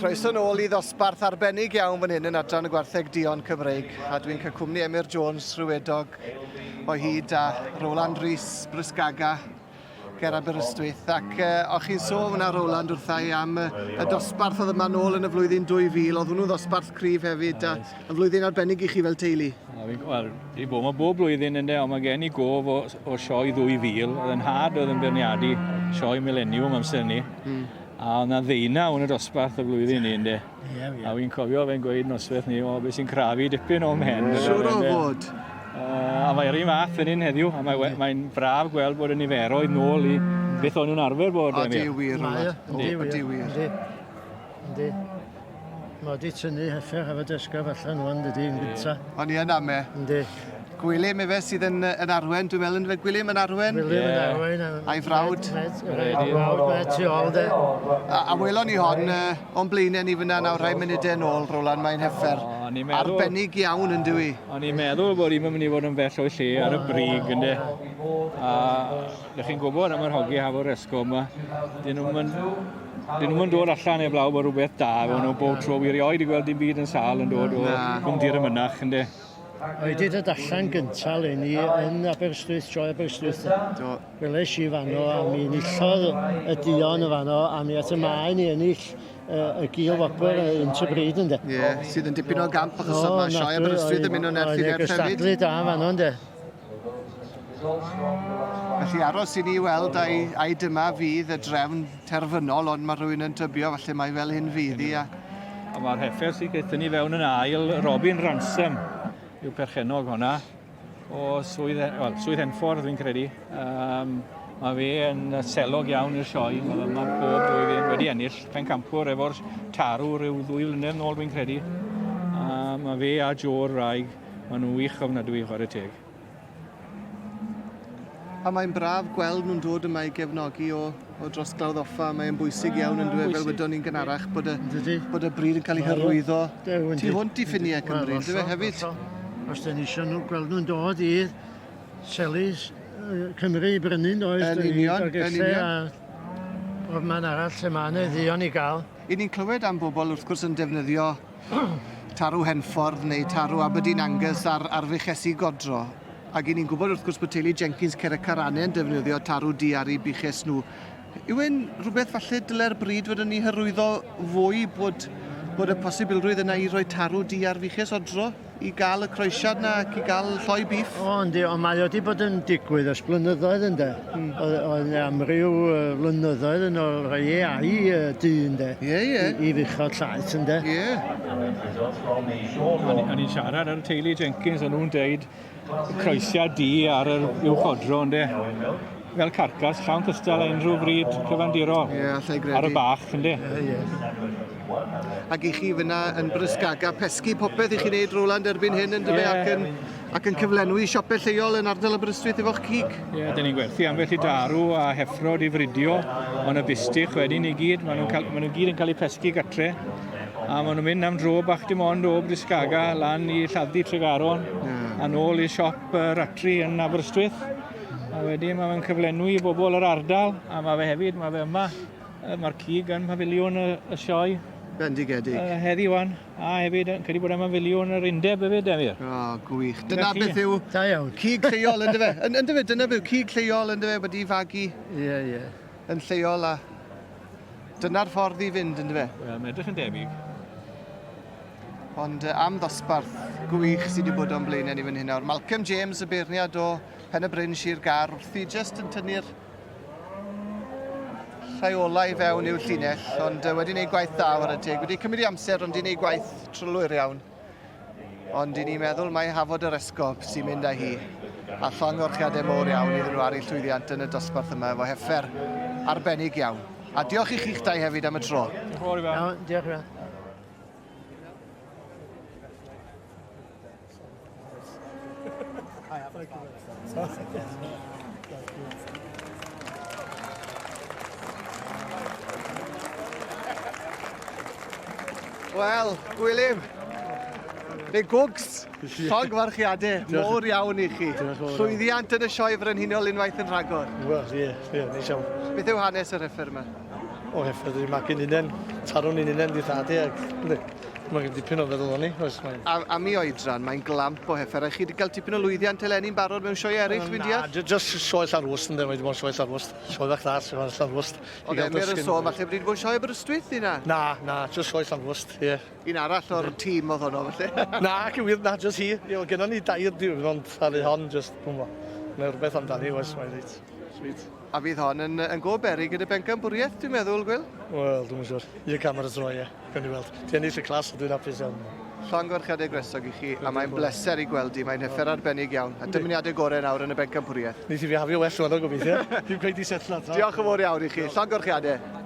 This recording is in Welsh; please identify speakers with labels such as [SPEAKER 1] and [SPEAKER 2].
[SPEAKER 1] Croeso nôl i ddosbarth arbennig iawn fan hyn yn adran y gwartheg duon Cymreig a dwi'n cael cwmni Emyr Jones Rhywedog o hyd a Roland Rees Brysgaga ger Aberystwyth ac uh, o'ch chi'n sôn fyna Roland wrtha i am uh, y dosbarth oedd yma nôl yn y flwyddyn 2000 oedd hwnnw'n ddosbarth cryf hefyd a yn flwyddyn arbennig i chi fel teulu.
[SPEAKER 2] Wel, i bod, mae bob blwyddyn ynddo, ond mae gen i gof o, o sioe 2000, oedd yn nhad oedd yn beirniadu sioe Millennium amser ni. Mm. A oedd 'na ddeunaw yn y dosbarth y flwyddyn ni, ynde? Ie, ie. A fi'n cofio fe'n gweud noswaith ni, o, beth sy'n crafu dipyn o'm mhen.
[SPEAKER 1] Siwr o fod.
[SPEAKER 2] Uh, a mae'r un fath yn un heddiw, a mae'n mae braf gweld bod y niferoedd nôl i beth o'n nhw'n arfer bod.
[SPEAKER 1] O, di wir, Roland. O, di wir.
[SPEAKER 3] Yndi. Yndi. Mae wedi tynnu heffer efo desgaf allan wan, dydy, yn gynta.
[SPEAKER 1] O'n i yn ame.
[SPEAKER 3] Yndi.
[SPEAKER 1] Gwilym efe sydd yn, yn arwen, dwi'n meddwl, yn Gwilym yn arwen?
[SPEAKER 3] Gwilym yn arwen.
[SPEAKER 1] A'i frawd.
[SPEAKER 3] A'i frawd, mae tu ôl, de.
[SPEAKER 1] A, a welon ni hon uh, o'n blaenau ni fyna nawr rhai munudau yn ôl, Roland, mae'n heffer.
[SPEAKER 2] O, o'n i'n meddwl...
[SPEAKER 1] Arbennig iawn yn dywi.
[SPEAKER 2] O'n i'n meddwl bod hi'n mynd i fod yn bell o'i lle ar y brig, ynddo. A ydych chi'n gwybod am yr hogi hafod esgo yma, dyn nhw'n mynd Dyn nhw'n dod allan eblaw bod rhywbeth da efo nhw bob tro. Wi erioed wedi gweld dim byd yn sâl yn dod o Gwmdir y Mynach, ynddo.
[SPEAKER 3] Oedd wedi dod allan gyntaf leni yn Aberystwyth, Sioe Aberystwyth.
[SPEAKER 1] Do.
[SPEAKER 3] Weles i fanno a mi enillodd y duon y fanno a mi ath ymlaen i ennill y gil wobr yn Tybreid ynde.
[SPEAKER 1] Ie, yeah, sydd yn dipyn o gamp achos o, mae Sioe Aberystwyth yn mynd o nerth i nerth hefyd.
[SPEAKER 3] Gystadlu da fanno ynde.
[SPEAKER 1] Felly aros i ni weld ai, ai dyma fydd y drefn terfynol, ond mae rhywun yn tybio falle mai fel hyn fydd hi. A...
[SPEAKER 2] A mae'r heffer sy'n gaethon ni fewn yn ail, Robin Ransom yw perchennog honna, o swydd, well, swydd Henffordd fi'n credu. Um, mae fe yn selog iawn i'r sioe, mae fe yma bob blwyddyn wedi ennill pencampwr efo'r tarw rhyw ddwy flynedd nôl fi'n credu. A mae fe a Joe'r wraig, maen nhw'n wych ofnadwy, chwarae teg.
[SPEAKER 1] A mae'n braf gweld nhw'n dod yma i gefnogi o, o dros Glawdd Offa. Mae'n bwysig iawn yn dweud, fel wydon ni'n gynharach, bod y, bod y bryd yn cael ei hyrwyddo tu hwnt i ffiniau Cymru, yn dweud hefyd.
[SPEAKER 3] Os dyn ni eisiau nhw gweld nhw'n dod i selis Cymru i brynu, does?
[SPEAKER 1] Yn union, yn union.
[SPEAKER 3] A bob man arall lle mae yna ddion i gael.
[SPEAKER 1] I ni'n clywed am bobl wrth gwrs yn defnyddio tarw Henffordd neu tarw Aberdeen Angus ar, ar fuchesi godro. Ac i ni'n gwybod wrth gwrs bod teulu Jenkins Cerecarane yn defnyddio tarw du ar eu buches nhw. Yw e'n rhywbeth falle dyle'r bryd fod yn ei hyrwyddo fwy bod, bod y posibilrwydd yna i roi tarw du ar fuches odro? I gael y croesiad 'na ac i gael lloi biff?
[SPEAKER 3] O yndi, ond mae o 'di bod yn digwydd ers blynyddoedd ynde. Mm. Oedd oedd 'na amryw flynyddoedd yn ôl rhai AI du ynde.
[SPEAKER 1] Ie, ie.
[SPEAKER 3] I, i fuchod llaeth ynde.
[SPEAKER 1] Ie.
[SPEAKER 2] O'n i'n siarad ar y teulu Jenkins, o'n nhw'n deud croesiad du ar yr uwchodro ynde. Fel carcas, llawn cystal â unrhyw fryd cyfandirol.
[SPEAKER 1] Ie, allai gredu.
[SPEAKER 2] Ar y bach, ynde.
[SPEAKER 3] Ie, ie.
[SPEAKER 1] Ac i chi fyna yn Brysgaga, pesgi popeth i chi'n neud Roland erbyn hyn yn dyfe yeah. ac yn, ac yn cyflenwi siopau lleol yn ardal Aberystwyth efo'ch cig.
[SPEAKER 2] Ie, yeah, dyn ni'n gwerthu ambell i darw a heffrod i fridio, ond y bustych wedyn i gyd, maen nhw'n cael, maen nhw gyd yn cael eu pesgi gatre. A maen nhw'n mynd am dro bach dim ond o Brysgaga lan i Lladdu Tregaron yeah. a nôl i siop uh, Ratri yn Aberystwyth. A wedyn mae fe'n cyflenwi i bobl yr ardal, a mae fe hefyd, mae fe yma Mae'r cig yn mhafiliwn y, y sioe.
[SPEAKER 1] Bendigedig.
[SPEAKER 2] Uh, heddi wan, a hefyd yn credu bod e'n mhafiliwn yr undeb hefyd, Emyr.
[SPEAKER 1] O, oh, gwych. Dyna beth yw
[SPEAKER 3] Da iawn.
[SPEAKER 1] cig lleol, ynddo fe? Ynddo fe, dyna beth yw cig lleol, ynddo fe, wedi fagu.
[SPEAKER 3] Ie, yeah, ie. Yeah.
[SPEAKER 1] Yn lleol a dyna'r ffordd i fynd, ynddo fe?
[SPEAKER 2] Wel, mae'n edrych yn debyg.
[SPEAKER 1] Ond am ddosbarth gwych sydd wedi bod o'n blaenau ni fan hyn nawr. Malcolm James, y beirniad o Pen y Bryn, Sir Gar, wrthi jyst yn tynnu'r rhai ola i fewn i'w llinell, ond wedi gwneud gwaith da ar y teg. Wedi cymryd amser, ond wedi gwneud gwaith trylwyr iawn. Ond i ni'n meddwl mai Hafod yr Esgob sy'n mynd â hi. A llongyfarchiadau mowr iawn iddyn nhw ar eu llwyddiant yn y dosbarth yma efo heffer arbennig iawn. A diolch i chi'ch dau hefyd am y tro.
[SPEAKER 2] Diolch yn fawr, Ifan.
[SPEAKER 3] Iawn, diolch Ifan.
[SPEAKER 1] Wel, Gwilym, neu Gwgs, llongyfarchiadau mowr iawn i chi. Llwyddiant yn y sioe frenhinol unwaith yn rhagor.
[SPEAKER 4] Wel, ie, ie, neis iawn.
[SPEAKER 1] Beth yw hanes yr heffer yma?
[SPEAKER 4] O, heffer, dwi'n magu'n unen. Tarwn ni'n unen di thadu ac mae'n dipyn o feddwl o'n i. Oes, mae'n...
[SPEAKER 1] A, am i oedran, mae'n glamp o heffer. A chi wedi cael tipyn o lwyddiant eleni'n barod mewn sioe eraill, fi'n deall?
[SPEAKER 4] Na, just sioe Llanrwst ynddo, mae wedi bod yn sioe Llanrwst. Sioe fach dda, sioe Llanrwst.
[SPEAKER 1] Oedd Emyr yn sôn, falle bod wedi bod yn sioe Aberystwyth i na?
[SPEAKER 4] Na, na, just sioe Llanrwst, ie. Yeah.
[SPEAKER 1] Un arall o'r tîm oedd honno, falle?
[SPEAKER 4] Na, cywir, na, just hi. Ie, gennon ni dair diwrnod, ond ar ei hon, just, dwi'n Mae rhywbeth amdani, oes, mae'n reit. Sweet.
[SPEAKER 1] A fydd hon yn, yn go berig gyda bencampwriaeth, dwi'n meddwl, Gwil?
[SPEAKER 4] Wel, dwi'n siŵr. Un cam ar y tro, ie. Gawn ni weld. Di ennill y clas, dwi'n hapus iawn.
[SPEAKER 1] Llongyfarchiadau gwresog i chi, a mae'n bleser i gweld i. Mae'n heffer arbennig iawn. A dymuniadau gorau nawr yn y bencampwriaeth.
[SPEAKER 4] Neith i fi hafio well rwan o gobeithio. Dim cweit i setlo.
[SPEAKER 1] Diolch yn fawr iawn i chi. Llongyfarchiadau.